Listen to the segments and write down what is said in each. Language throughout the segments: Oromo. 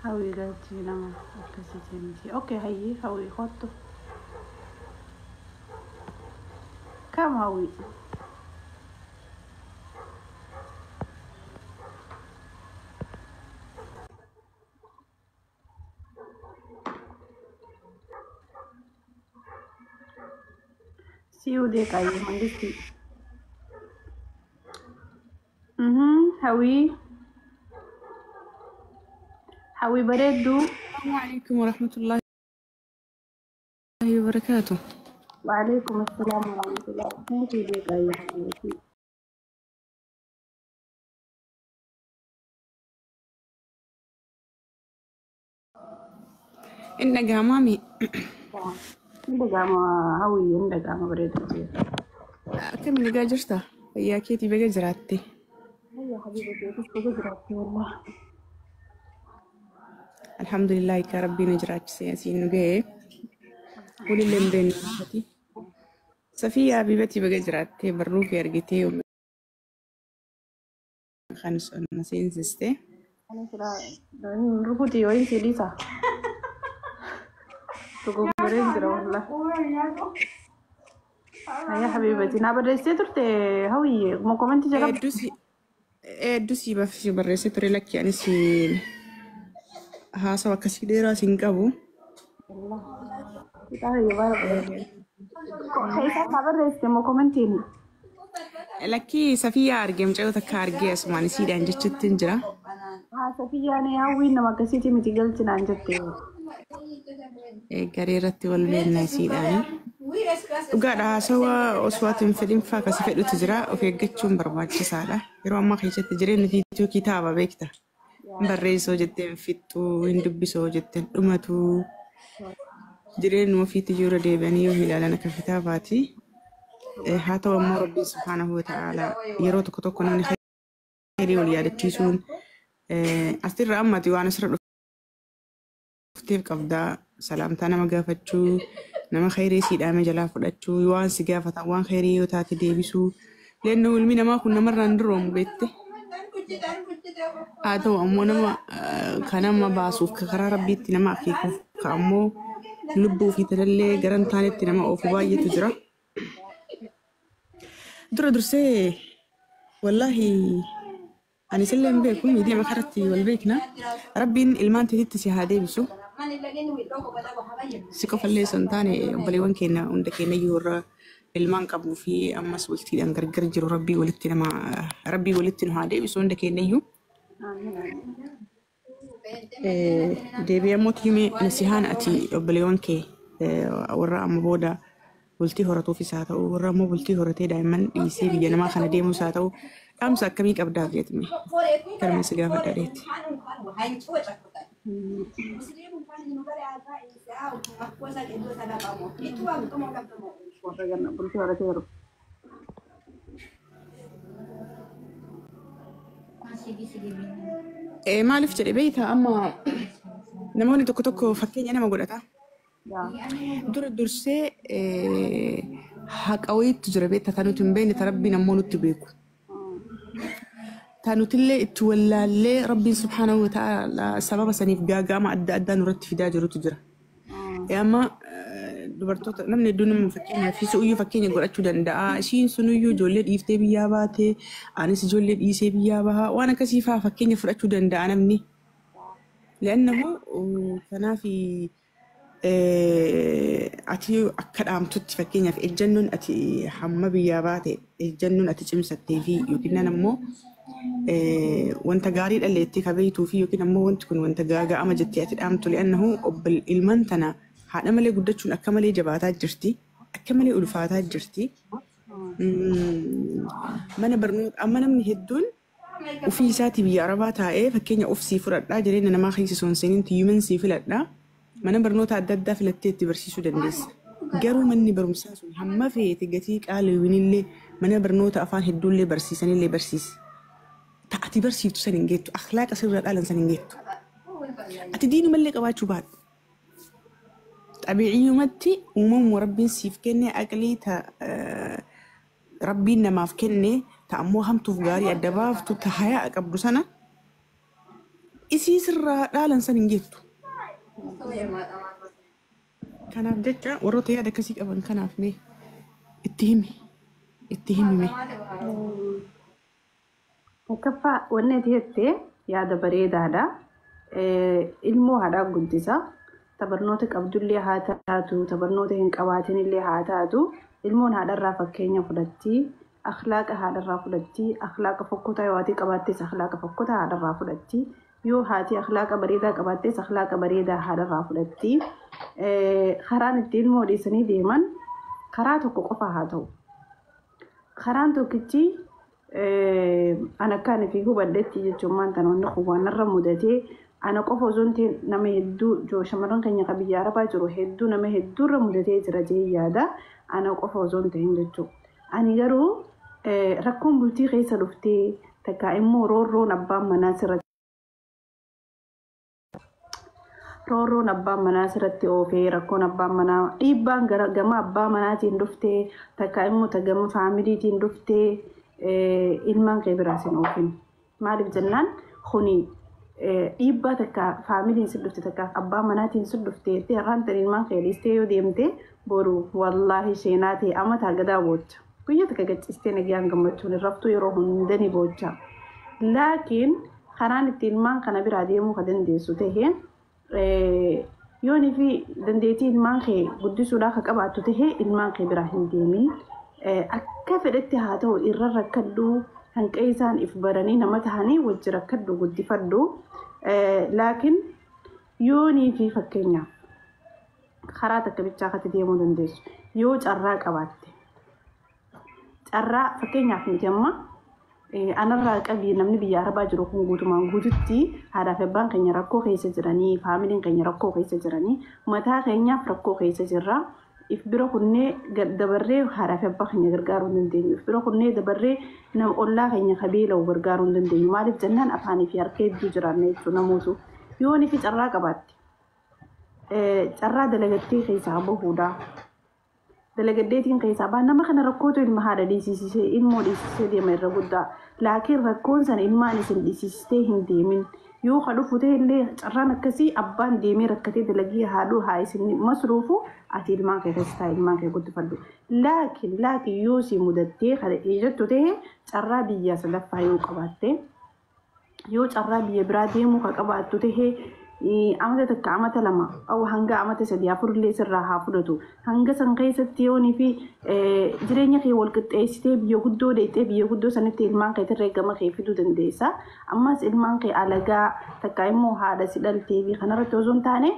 Hawwii galchii nama akkasiiti miti. Okay, hayyee hawwii kottu. Kam hawwii? Si'uu deeqaayyee mangisti. Hawwii. Hawwii bareedduu. السلام عليكم ورحمة الله وبركاته. وعليكم السلام ورحمة الله. Thank you deeqaayyee hawwii. إن قامامي Hin dhaga'ama hawwii, hin dhaga'ama bareedduu. كم اللي قاجرته يا كيتي بقى جراتي. Hayya habiba keetis baga jiraatte wallah. الحمد لله كربي نجرات سياسي نجي وللي مبين راحتي صفية حبيبتي بقى جراتي بروك يرقتي خمس نسين سستي. Ani silaa rukutii wayin si dhiisa. Dogoggoreen jira wallah. Hayya habiibati naa barreessitee turte hawwii moo komentii jala? دوسي دوسي بف برسي تري لك يعني سي ها سوا كسي ديرا سينقابو. Kitaaba baara barreessite. Keessaa naa barreessite moo komentiin? Lakkii Safiyaa argee mucayyoo takka argee asumaan isiidhaan jechuutti hin jira. Haa Safiyyaan hawwiin nama akkasiiti miti galchi naan jette. Garee irratti wal beekna isiidhaan. Dhugaadha, haasawaa osoo ati hin fedhin fa'aa akkasi fedhutu jira. Of eeggachuun barbaachisaadha. Yeroo ammaa keessatti jireenya fiituu kitaaba beekta. Hin barreessoo jettee hin fixxuu, hin dubbisoo jettee hin dhumatu. Jireenya ofiitti yeroo deebi'anii yoo ilaalan akka kitaabaati. Haa ta'u ammoo Rabbiin subhaanahu wa ta'ala yeroo tokko tokko namni khayrii wal yaadachiisuun asirra ammati waan asirra dhufteef qabdaa, salaamtaa nama gaafachuu, nama khayrii sii dhaame jalaa fudhachuu, waan si gaafatan waan khayrii yoo taate deebisuu, leennu ilmi namaa kun namarraa hin duroomu beekte. Haa ta'u ammoo nama kan nama baasuuf ka karaa rabbiitti nama akeekuuf ka ammoo lubbuu fi talallee gara hin taanetti nama oofu baay'eetu jira. Dura dursee wallaahi ani isillee hin beeku, miidiyaa makaratti wal beekna. Rabbiin ilmaan teetitti si haa deebisu. Si qofallee osoo hin taane obboleewwan keenya hunda keenya iyyuu warra ilmaan qabuu fi ammas bultiidhaan gargar jiru rabbii walitti nama rabbii walitti nu haa deebisu hunda keenya iyyuu. Deebi'ee ammoo himee nasihaan ati obboleewwan kee warra amma booda bultii horatuufis haa ta'u, warra ammoo bultii horatee daa'imman dhiisee biyya namaa kana deemus haa ta'u, dhaamsa akkamii qabdaaf jetme kanuma si gaafadha dheeti. Warra ganna bultii horateeru. Maaliif jedhe beektaa, amma namoonni tokko tokko fakkeenya nama godhata. Dura dursee haqa wayiitu jira beektaa, ta nuti hin beekne, ta rabbiin ammoo nutti beeku. Ta nutillee itti wallaallee rabbiin subhaanahu wa ta'ala sababa saniif gaaga'ama adda addaa nurratti fidaa jirutu jira. Amma dubartoota namni hedduun nama fakkeenyaaf su'uyyuu fakkeenya godhachuu danda'a. Ishiin sunuyyuu ijoollee dhiiftee biyyaa baate, anis ijoollee dhiisee biyyaa baha, waan akkasii fa'aa fakkeenya fudhachuu danda'a namni. Le'annahu kanaaf ati akka dhaamtutti fakkeenyaaf ejjannoon ati hamma biyyaa baate ejjannoon ati cimsattee fi yookiin ammoo wanta gaarii dhalleettee kabeeytuu fi yookiin ammoo wanti kun wanta gaaga'ama jettee ati dhaamtu, le'annahu ilmaan tana haadha malee guddachuun akka malee jabaataa jirti, akka malee ulfaataa jirti. Mana barnoota amma namni hedduun ofii isaatii biyya arabaa taa'ee fakkeenya of sii fudhadhaa, jireenya namaa keessa osoo hin seeniin tiyyuman sii filadhaa, mana barnoota adda addaa filattee itti barsiisuu dandeessa. Garuu manni barumsaa sun hamma feete gatii qaaliiwwanillee mana barnoota afaan hedduullee barsiisanillee barsiisi. Ta'ati barsiiftu san hin geettu, akhlaaqa sirraa dhaalan san hin geettu. Ati diinumallee qabaachuu baadhu. Xabii'iyyumatti uumamuma rabbiin siif kenne, aqlii ta rabbiin namaaf kenne, ta ammoo hamtuuf gaarii adda baaftu, ta hayaa qabdu sana. Isii sirraa dhaalan san hin geettu. Kanaaf jecha warroota yaada akkasii qaban kanaaf mee itti himi. Itti himi mee. Tokkoffaa, wanni ati jettee yaada bareedaadha. Ilmoo haadhaa guddisa. Tabarnoota qabdullee haa taatu, tabarnoota hin qabaatinillee haa taatu, ilmoon haadharraa fakkeenya fudhatti. Akhlaaqa haadharraa fudhatti. Akhlaaqa fokkotaa yoo haati qabaattis, akhlaaqa fokkotaa haadharraa fudhatti. Yoo haati akhlaaqa bareedaa qabaattis, akhlaaqa bareedaa haadharraa fudhatti. Karaan itti ilmoo dhiisanii deeman karaa tokko qofa haa ta'u. Karaan tokkichi, ana akkaan fi hubadhetti jechuun, maanta wanni kun waan narra mudatee, ana qofa osoo hin ta'in nama hedduu, shamarran keenya kan biyya arabaa jiru hedduu, nama hedduurra mudatee jira jee yaada, ana qofa osoo hin ta'in jechuudha. Ani garuu rakkoon bultii keessa dhuftee takka immoo roorroon abbaan manaa sirratti oofee, rakkoon abbaan manaa, dhiibbaan gara gama abbaa manaatiin dhuftee, takka immoo ta gama faamiliitiin dhuftee, ilmaan kee biraas hin oofin. Maaliif jennaan, kuni dhiibbaa takka faamiliin si dhufte, takka abbaa manaatiin si dhufte, har'aan tan ilmaan kee dhiistee yoo deemte, boru wallaahi seenaa ta'e amataa gadaa boocha. Guyyaa takka gaccistee nagaan gammachuun hin raftu, yeroo hunda ni boocha. Laakiin karaan itti ilmaan kana biraa deemuu ka dandeessu ta'e, yoonii fi dandeettii ilmaan kee guddisuudhaaf ka qabaattu ta'e, ilmaan kee biraa hin deemin. Akka fedhetti haa ta'u, irra rakkadhu, hanqa isaan if baranii nama tahanii wajji rakkadhu, guddifadhu. Laakiin yoonii fi fakkeenyaaf karaa takka bichaa katti deemuu dandeessu yoo carraa qabaatte. Carraa fakkeenyaaf miti, amma anarraa qabii, namni biyya arabaa jiru kun guutumaan guututti haadhaa fi abbaan keenya rakkoo keessa jiranii, faamiliin keenya rakkoo keessa jiranii, mataa keenyaaf rakkoo keessa jirra. If bira kunnee dabarree haadhaa fi abbaa keenya gargaaruu hin dandeenyu. If bira kunnee dabarree nama ollaa keenya kabeela'u gargaaruu hin dandeenyu. Maaliif jennaan, afaanii fi harka hedduu jiraanna jechuudha namootu. Yoonii fi carraa qabaatte, carraa dalagattee keessaa bahuudha. Dalagaddeetiin keessaa baa, nama kana rakkootu ilma haadha dhiisisee, ilmoo dhiisisee deema irra guddaa. Laakiin rakkoon sana ilmaan isin dhiisistee hin deemin. Yoo ka dhufu ta'e illee, carraan akkasii, abbaan deemee rakkatee dalagii haadhuu haa isin masruufu, ati ilmaan kee keessa taa'e ilmaan kee guddifadhu. Laakiin yoo si mudattee kana jettu ta'e, carraa biyya sadaffaa yoo qabaatte, yoo carraa biyya biraa deemuu ka qabaattu ta'e, amata 1, amata 2, aw hanga amata 3, 4 illee sirraa haa fudhatu. Hanga san keessatti yoonii fi jireenya kee wal qixxeessitee biyya guddoo deettee, biyya guddoo sanitti ilmaan keetirree gama kee fiduu dandeessa. Ammas ilmaan kee alagaa takka immoo haadha si dhaltee fi kanarratti osoo hin taane,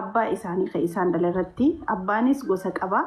abbaa isaanii kan isaan dhala irratti, abbaanis gosa qaba.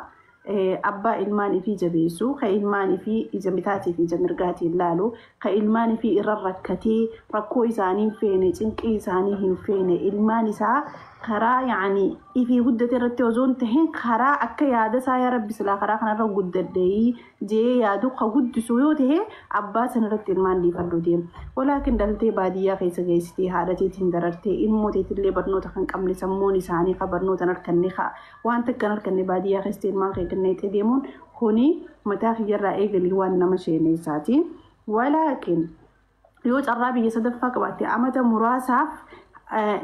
Abbaa ilmaan ifii jabeessu, ka ilmaan ifii ija bitaatii fi ija mirgaatiin laalu, ka ilmaan ifii irra rakkatee rakkoo isaanii hin feene, cinqii isaanii hin feene, ilmaan isaa karaa yaani ifii guddate irratti osoo hin tahin, karaa akka yaada isaa, yaa rabbi silaa karaa kanarra guddadhee jee yaadu ka guddisu yoo ta'e, abbaa sana irratti ilmaan dhiifadhu deema. Walaakin dhaltee baadiyyaa keessa geessitee haadha teetiin darartee, ilmoo teetillee barnoota kan qabne, sammuun isaanii ka barnoota hin arganne, ka waan takka hin arganne, baadiyyaa keessatti ilmaan kee kenneetee deemuun kuni mataa kiyyarraa eegalii waan nama sheeneessaati. Walaakin yoo carraa biyya sadaffaa qabaatte, amata muraasaaf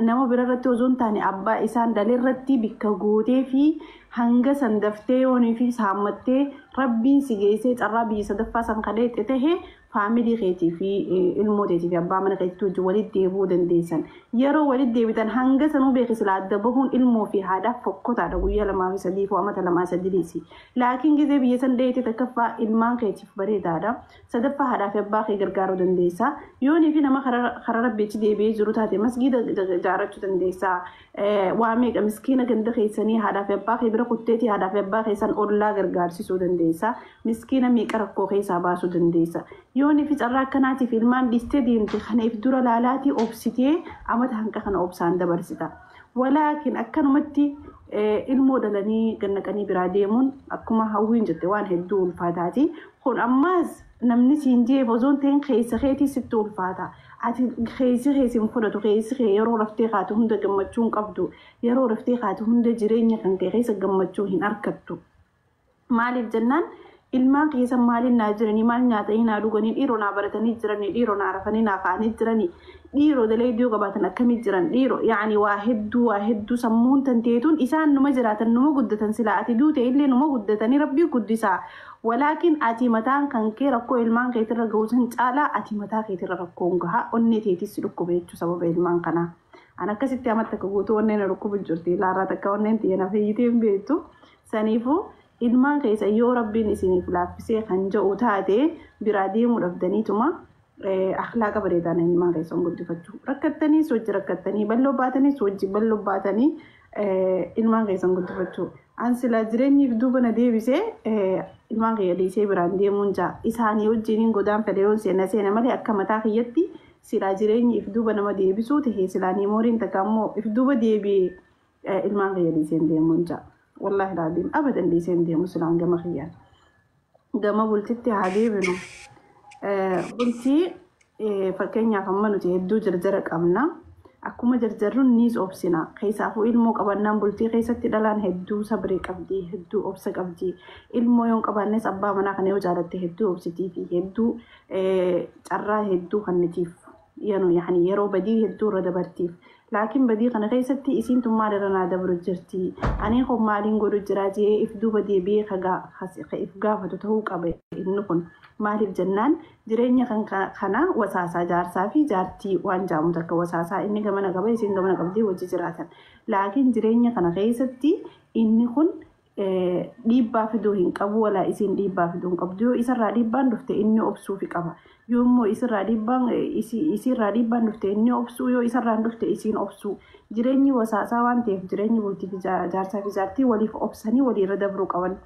nama bira irratti osoo hin taane abbaa isaan dhala irratti bikka gootee fi hanga san daftee yoonii fi saammattee rabbiin si geessee carraa biyya sadaffaa san kadheette tahe, faamilii keetii fi ilmoo teetii fi abbaa mana keetii wajjin walitti deebi'uu dandeessan. Yeroo walitti deebitan, hanga sanuu beekisila adda bahuun ilmoo fi haadhaaf fokkotaadha, guyyaa 2 fi 3 fi amata 2 3. Laakiin gizee biyya san dheete, takkaffaa ilmaan keetiif bareedaadha. Sadaffaa, haadhaa fi abbaa kee gargaaruu dandeessa. Yoonii fi nama karaa rabbiitti deebi'ee jiru taate, masgiida ijaarrachuu dandeessa. Waa meeqa miskiina ganda keessanii haadhaa fi abbaa kee bira kutteetii haadhaa fi abbaa keessan ollaa gargaarsisuu dandeessa. Miskiina meeqa rakkoo keessaa baasuu dandeessa. Yoonii fi carraa akkanaatiif ilmaan dhiistee deemte, kana if dura laalaatii obsitee amata hanqa kana obsaan dabarsita. Walaakin akkanumatti ilmoo dhalanii gannaqanii biraa deemuun, akkuma hawwiin jette, waan hedduu ulfaataati. Kun ammaas namni siin jeef osoo hin ta'in keessa keetii sitti ulfaata. Ati keessi keessi hin fudhatu, keessi kee yeroo raftee kaatu hunda gammachuu hin qabdu. Yeroo raftee kaatu hunda jireenya kan kee keessa gammachuu hin argattu. Maaliif jennaan, Ilmaan keessa maaliin naa jiranii, maal nyaatanii naa dhuganii, dhiiroo naa baratanii jiranii, dhiiroo naa rafanii naa ka'anii jiranii, dhiiroo dalee iddoo qabaatan akkamii jiran, dhiiroo yaani waa hedduu, waa hedduu sammuun tanteetuun isaan numa jiraatan, numa guddatan. Silaa ati duute illee numa guddatanii, rabbii guddisaa. Walaakin ati mataan kan kee rakkoo ilmaan keetirra ga'u san caalaa ati mataa keetirra rakkoon gahaa, onnee teetis si dhukkuba jechuu sababa ilmaan kanaa. An akkasitti amatti akka guutuu onneen na dhukkubu jirti. Ilaarraa takka onneen xiyya na fayyitee hin beektu. Saniifuu ilmaan keessa yoo rabbiin isiniif laaffisee kan jedhu taate, biraa deemuu dhabdaniituma akhlaaqa bareedaan ilmaan keessan guddifachuu. Rakkattaniis wajji rakkattanii, bal'oo baataniis wajji bal'oo baatanii ilmaan keessan guddifachuu. An silaa jireenyiif duuba na deebisee ilmaan kiyya dhiisee biraan deemuun jaa. Isaanii wajjiniin godaan fedhe yoon seena seena malee, akka mataa kiyyatti silaa jireenyi if duuba nama deebisuu ta'e, silaa niimooriin takka ammoo if duuba deebi'ee ilmaan kiyya dhiiseen deemuun jaa. Wallaahi laaziim abadan dhiiseen deemu silaan gama kiyyaan. Gama bultitti haa deebinu. Bultii fakkeenyaaf amma nuti hedduu jarjara qabna. Akkuma jarjarruun niis obsina. Keessaafuu ilmoo qabannaan bultii keessatti dhalaan hedduu sabrii qabdi, hedduu obsa qabdi. Ilmoo yoo hin qabaannes abbaa manaa kana yoo jaalatte hedduu obsitii fi hedduu carraa hedduu kennitiif. Yani yeroo badii hedduu irra dabartiif. Laakiin badii kana keessatti isiin tun maal irra naa dabru jirti? Ani kun maaliin godhu jira jee if duuba deebi'ee ka if gaafatu ta'uu qaba inni kun. Maaliif jennaan, jireenya kana wasaasaa jaarsaa fi jaartii waan jaamu takka wasaasaa, inni gamana qaba, isiin gamana qabdee wajji jiraatan. Laakiin jireenya kana keessatti inni kun dhiibbaa fiduu hin qabu, walaa isiin dhiibbaa fiduu hin qabdu. Yoo isarraa dhiibbaan dhufte inni obsuufi qaba. Yoo immoo isirraa dhiibbaan isiirraa dhiibbaan dhufte inni obsuu, yoo isarraan dhufte isiin obsuu. Jireenyi wasaasaa waan ta'eef, jireenyi bultii fi jaarsaa fi jaartii waliif obsanii waliirra dabruu qaban.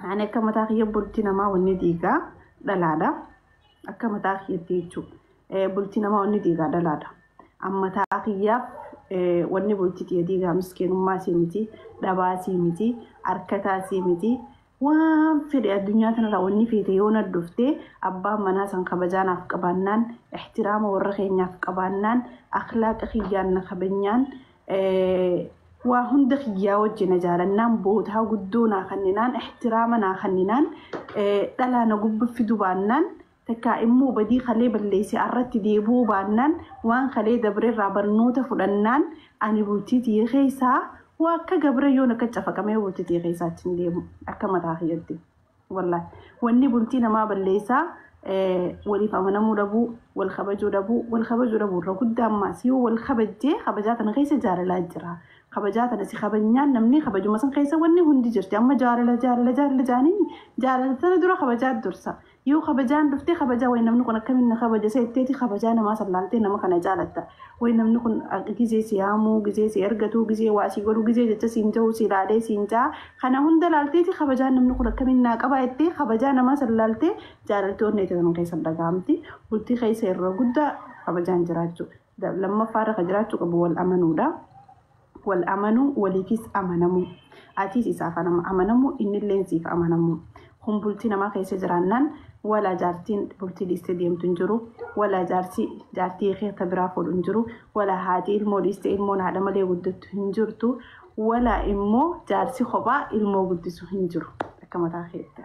Ani akka mataa kiyya bultii namaa wanni diigaa dhalaadha. Akka mataa kiyyatti jechuudha. Bultii namaa wanni diigaa dhalaadha. Amma mataa kiyyaaf wanni bultii tiyya diigaa miskiinummaa sii miti, dhabaa sii miti, harkataa sii miti. Waan fedhe addunyaa kanarraa wanni feete yoo na dhuftee, abbaan manaa san kabajaa naaf qabaannaan, ixtiraama warra keenyaaf qabaannaan, akhlaaqa kiyyaan na kabajnaan, waa hunda kiyyaa wajjin na jaalannaan, bootaa guddoo naa kenninaan, ixtiraama naa kenninaan, dhalaa na gubba fidu baannaan, takkaa immoo badii kalee balleesse irratti deebi'uu baannaan, waan kalee dabreerraa barnoota fudhannaan, ani bultii tiyya keessaa waa akka gabra yoon akka cafaqamee bultii tiyya keessaa achi hin deemu akka mataa kiyyatti. Wallaahi wanni bultii namaa balleessaa waliif amanamuu dhabuu, wal kabajuu dhabuu, wal kabajuu dhabuu irra guddaa ammaas yoo wal kabajjee, kabajaa tana keessa jaalalaa jira. Kabajaa tana si kabajnaan namni kabajuma san keessa wanni hundi jirti. Amma jaalala jaalala jaalala jaaniin, jaalala tana dura kabajaa dursa. Yoo kabajaan dhuftee, kabajaa wayi namni kun akkamiin na kabaja isa jetteeti kabajaa namaa sallaaltee nama kana jaalatta. Wayi namni kun gizee si yaamuu, gizee si ergatuu, gizee waa si godhuu, gizee jecha siin ta'uu, si ilaalee siin jaa. Kana hunda laalteeti kabajaa namni kun akkamiin naa qaba jettee kabajaa namaa sallaaltee jaalaltii onnee tana keessa dhaga'amti. Bultii keessa irra guddaa kabajaan jiraachuu. Lammaffaa irra kan jiraachuu qabu wal amanuudha. Wal amanuu, waliifis amanamuu. Atiis isaaf amanamuu, innillee siif amanamuu. Kun bultii namaa keessa jiraannaan walaa jaartiin bultii dhiistee deemtu hin jiru, walaa jaarsi jaartii keessa biraa fuudhu hin jiru, walaa haati ilmoo dhiistee ilmoon haadha malee guddattu hin jirtu, walaa immoo jaarsi kophaa ilmoo guddisu hin jiru akka mataa keetti.